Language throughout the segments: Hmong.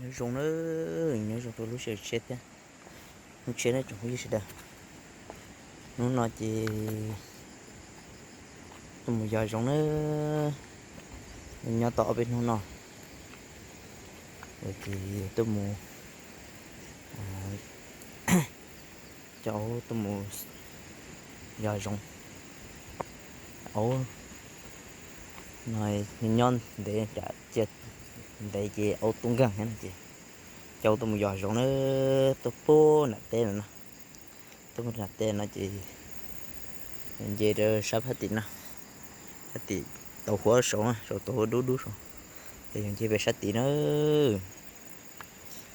Nyob zoo na, nyob zoo rau lub sij hawm tshiab thiab. Hnub tshiab na tsoom phooj ywg sawv daws. Hnub no ces tuaj mus yos zoov na, nyob tau ob peb hnub no, ces tuaj mus coj aub tuaj mus yos zoov. Aub no nyob ntev, cia ntev ces aub tub nkeeg thiab no ces coj aub tuaj mus yos zoov na, tuaj puag nram teb no no. Tuaj puag nram teb no ces nce rau sab phab tim no, phab tim tau huab saud, saud tau huab dub dub saud, ces yog nce pem sab tid na.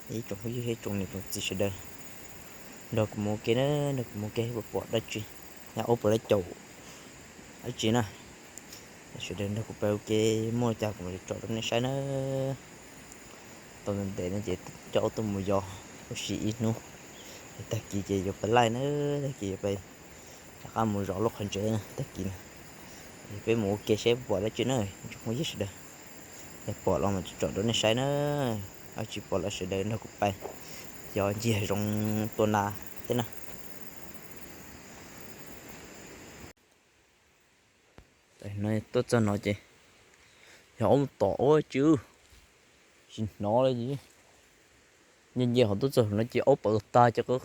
Ib tsoom phooj ywg thiab tsoom niam tsoom txiv sawv daws, nrog kuv mus ua ke na, nrog kuv mus ua ke puas pom dab tsi, yog aub puas lab caum dab tsi na. Sawv daws nrog kuv pab ua ke, muaj cas kuv mam li tsom rau nej saib na. Tau ntev ntev no ces coj aub tuaj mus yos ua si ib hnub, tag kis ces yuav pais laij na, tag kis yuav pais rov qab mus zov lub qhov ntsev na tag kis na. Peb mus ua ke saib puas pom dab tsi na tsoom phooj ywg sawv daws. Yog pom los mam tsom rau nej saib na, yog tsis pom los sawv daws nrog kuv pais yos ntsia zoov tua nas thiab na. Tuaj txog no ces yog aub tom aub tsi, tsis hnov li. Nce nce ho tuaj txog no ces aub pawv tag cov qab,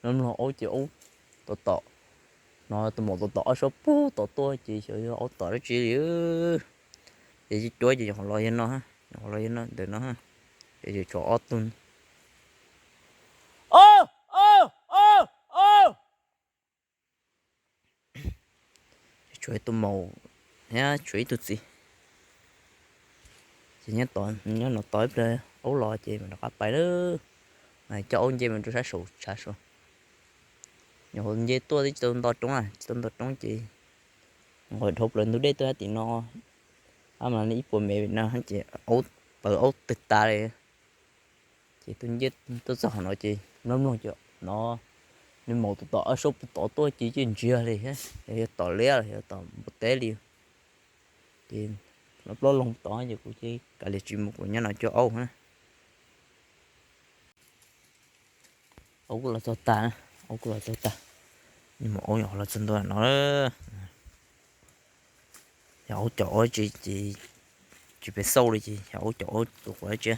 no mloog aub ces aub tom tom, no tus maum tom tom ob sab puag tom tuaj ces xyov yog aub tom dab tsi li. Ces cuab ces nyuam qhuav los yog no, nyuam qhuav los yog no ntawm no, ces tshuav ob tug. Tshuav ib tug maum thiab tshuav ib tug txiv. Ces nyob no tos ib pliag aub los ces mam rov qab pais lawm. Mas coj aub nce mus rau sab saum tshav saud. Nyuam qhuav nce tuaj twb tsis tau nto roob na, tsis tau nto roob ces nqos dhau plaws ntug dej tuaj tim no, ab mas li ib puas mev no ces aub pawv aub twg tas li. Ces tuaj nce tuaj txog qhov no ces mloog mloog cov no, nws maum tus tom ob sab puag tod tuaj ces cia ntsiag li thiab, yog tom liab los yog tom npua teb li. Ces plaub loog tod ces kuv cia li kav liam tsis mus, kuv nyob no cuab aub na. Aub kuj los txog tag, aub kuj los txog tag. Nws mus aub nyuam qhuav los txog ntua no. Yog aub caum aub tsi ces tsis pes xauj li ces yog aub caum aub tus quav tsi.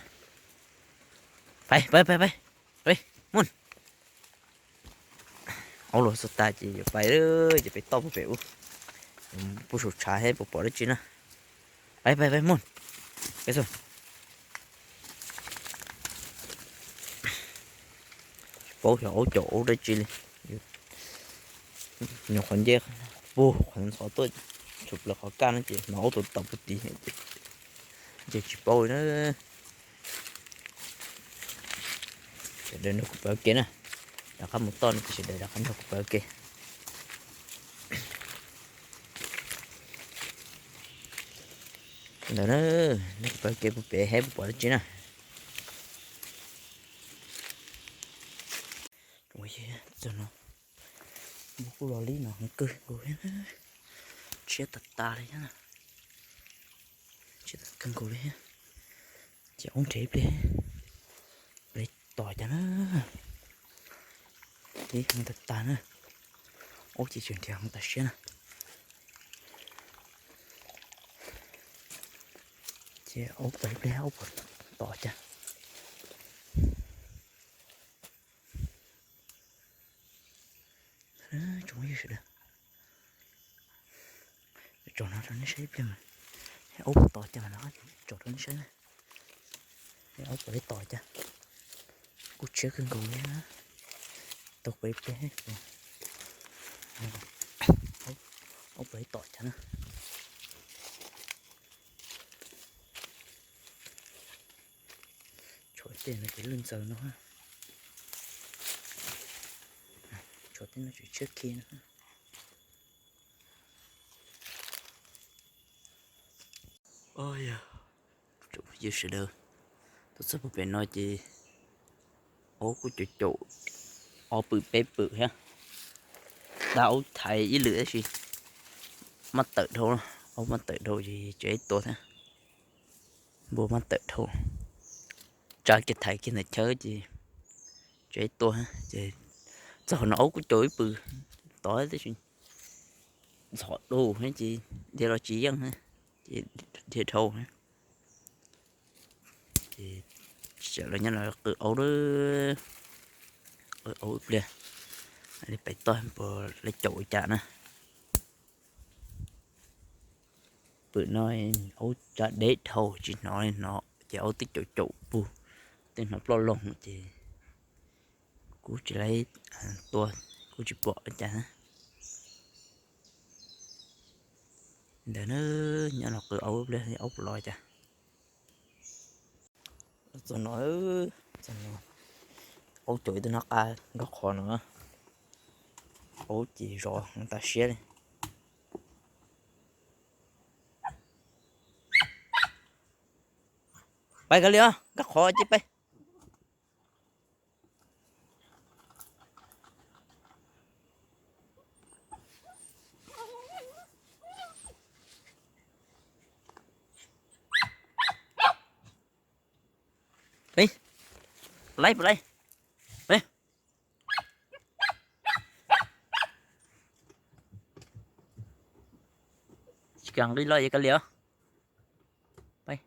Pais pais pais pais, pais mus. Aub los txog tag ces yuav pais, ces peb toj puag pem ub, puag saum tshav thiab puas pom dab tsi na. Pais pais pais mus. Peb xauj. Tsis paub xyov aub caum aub dab tsi li. Nyuam qhuav nce puag qhov ntxhov tuaj, tshum plaws qhov kaj no ces hnov aub tus tom puag tid, ces tsis paub li na. Sawv daws nrog kuv pab ua ke na, rov qab mus toj no ces sawv daws rov qab nrog kuv pab ua ke. Ntawd na, nrog kuv pab ua ke puag pem saib puas pom dab tsi na. Txog no, npua kuj los li no heev kawg nkaus li, tshiab tag tas li thiab, tshiab tag kawg nkaus li thiab. Ces aub nrhiav ib pliag, ib pliag tos cas na, ib heev tag tag na, aub ces tseem nrhiav heev tas siab na. Ces aub pais ib pliag aub puas tom cas. Tsoom phooj ywg sawv daws, tsom no rau nej saib ib pliag mas, aub puas tom cas mas no, tsom rau nej saib na. Aub puas li tom cas, kuj tshiab kawg nkaus li. Tau pais ib pliag, aub puas li tom cas na. Tshuav tej no ces lwj ntxaws no, tshuav tej no tseem tshiab kiag no. Yog, tsoom phooj ywg sawv daws, tuaj txog puag pem no ces aub kuj caum caum ob pwm peb pwm thiab, dab aub thaiv ib lwm tab sis maj tawm dhau, aub maj tawm dhau ces tseem ib tua thiab, npua maj tawm dhau. tsa kiag thaiv kiag ntawm chaw ces tsev tuaj, ces txog no aub kuj caum ib pw tod tib si, ntxhov du ces dhia los tsis yeej, ces dhia dhau. Ces tsis tsav lawv nyob no qw aub, qw aub ib pliag, li pem toj puas lawv caum ua cas na. Pwm no aub tsa deb dhau tsis hnov li no, ces aub twb caum caum pug, twb hnov ploj loog ces kuv tsis laib tua, kuv tsis pom ua cas. Ntawd na, nyob no qw aub ib pliag aub puas los cas. Txog no, aub caum ib tug nab qa nkag qhov no, aub ces zov tas siab li. Pais kawg li os, nkag qhov ces pais. Pais, pais, pais. Tsis kam nqis los es kawg li os. Pais,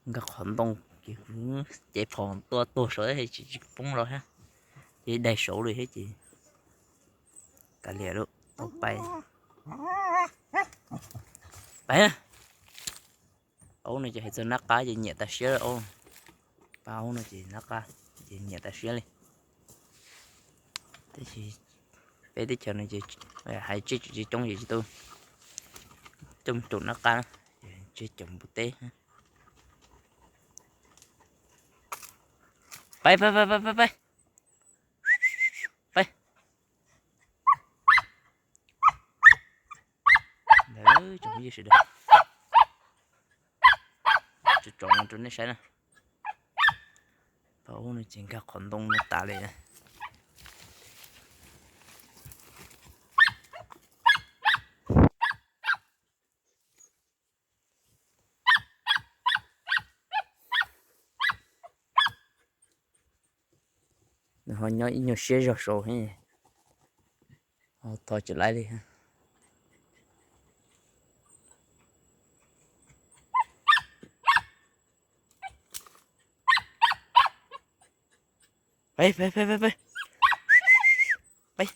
nkag qhov ntoo ces kuv cev phom tua tuag saud tsis tsis poob los thiab, ces daig saud li thiab ces kav liam lawm tau pais. Pais, aub no ces hais txog nab qa ces nyiam tas siab aub. Pab aub no ces nab qa ces nyiam tas siab li. Tab sis peb teb chaws no ces hais tsiaj tsis coob ces tsis tau coob caum nab qa, tsiaj caum npua teb. Pais, pais, pais, pais, pais, pais. Ntawd tsoom phooj ywg sawv daws, tso tso no rau nej saib na. Pab aub no ces nkag qhov ntoo no tas li. Nws ho nyob ib nyuag siab zog saud, ho thov tsis laib li. Peb, peb, peb, peb, peb. Peb.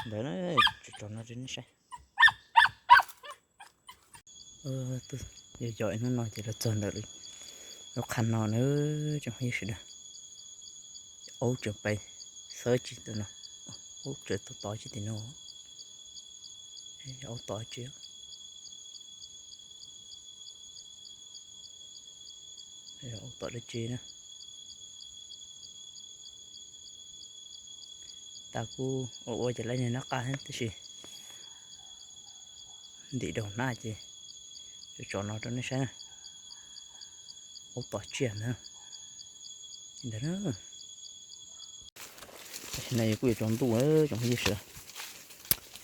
Ntawd, tso no rau nej saib. Yog yog ib hnub no ces los txog ntawm lub qhab no na, tsoom phooj ywg sawv daws. Aub tseem pais xawb tsis tus no, aub tseem tod tod tsis tim no, aub tod tsis, aub tom dab tsi na. Tas kuj ua ua ces lawv niag nab qa thiab tab sis ntim daus hnab ces tso tso no rau nej saib na. Aub tom tsiaj ntag. Ntawd na. Tam sim no kuj yuav tsaus ntuj, tsoom phooj ywg sawv daws.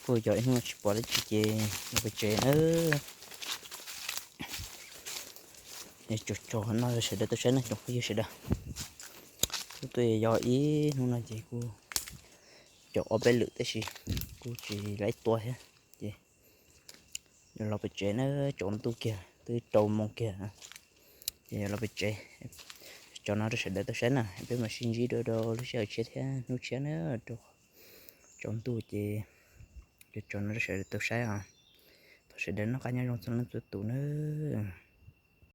Kuj yog ib hnub no tsis pom dab tsi ces los pem tsev na. Tso tso no rau sawv daws tau saib na tsoom phooj ywg sawv daws. Kuj tuaj yog ib hnub no ces kuj caum ob peb lwm tab sis kuj tsis laib tua thiab ces yuav los pem tsev na, tsaus ntuj kiag twb rau moos kiag ces yuav los pem tsev. Tso no rau sawv daws tau saib na, peb mam sib ntsib dua rau lub sij hawm tshiab thiab hnub tshiab na, rau tsaus ntuj ces tso no rau sawv daws tau saib os. Thov sawv daws noj qab nyob zoo txhua leej txhua tus nawb.